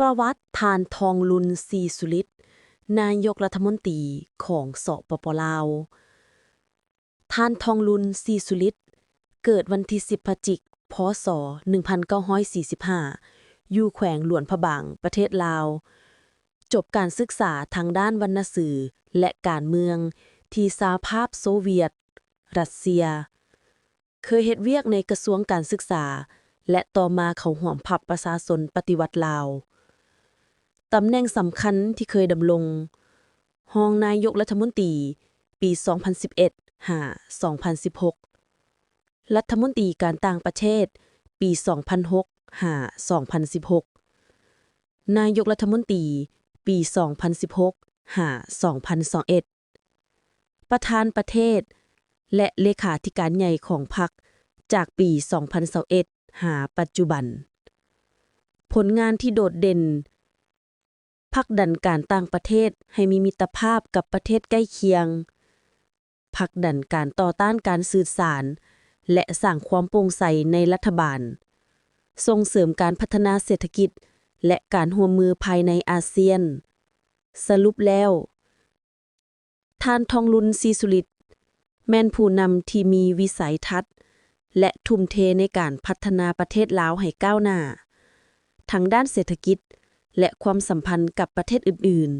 ປະຫວັດ ທ່ານ ທອງລຸນ ສີສຸລິດ ນາຍົກລັດຖະມົນຕີຂອງ ສປປ ລາວ. ທ່ານ ທອງລຸນ ສີສຸລິດ ເກີດວັນທີສິບ ພະຈິກ ພ.ສ. ໜຶ່ງພັນເກົ້າຮ້ອຍສີ່ສິບຫ້າ ຢູ່ແຂວງຫຼວງພະບາງ ປະເທດລາວ, ຈົບການສຶກສາທາງດ້ານວັນນະຊື່ ແລະ ການເມືອງທີ່ສະຫະພາບໂຊວຽດ ຣັດເຊຍ. ເຄີຍເຮັດວຽກໃນກະຊວງການສຶກສາ ແລະ ຕໍ່ມາເຂົ້າຮ່ວມພັກປະຊາຊົນປະຕິວັດລາວ. ຕຳແໜ່ງສຳຄັນທີ່ເຄີຍດຳລົງ: ຮອງນາຍົກລັດຖະມົນຕີ ປີສອງພັນສິບເອັດ ຫາ ສອງພັນສິບຫົກ, ລັດຖະມົນຕີການຕ່າງປະເທດ ປີສອງພັນຫົກ ຫາ ສອງພັນສິບຫົກ, ນາຍົກລັດຖະມົນຕີ ປີສອງພັນສິບຫົກ ຫາ ສອງພັນຊາວເອັດ, ປະທານປະເທດ ແລະ ເລຂາທິການໃຫຍ່ຂອງພັກ ຈາກປີສອງພັນຊາວເອັດ ຫາ ປັດຈຸບັນ. ຜົນງານທີ່ໂດດເດັ່ນ: ຜັກດັນການຕ່າງປະເທດໃຫ້ມີມິດຕະພາບກັບປະເທດໃກ້ຄຽງ, ຜັກດັນການຕໍ່ຕ້ານການສືດສານ ແລະ ສ້າງຄວາມໂປ່ງໃສໃນລັດຖະບານ, ສົ່ງເສີມການພັດທະນາເສດຖະກິດ ແລະ ການຮ່ວມມືພາຍໃນອາຊຽນ. ສະຫຼຸບແລ້ວ, ທ່ານ ທອງລຸນ ສີສຸລິດ ແມ່ນຜູ້ນຳທີ່ມີວິໄສທັດ ແລະ ທຸ່ມເທໃນການພັດທະນາປະເທດລາວໃຫ້ກ້າວໜ້າ ທັງດ້ານເສດຖະກິດ ແລະ ຄວາມສຳພັນກັບປະເທດອື່ນ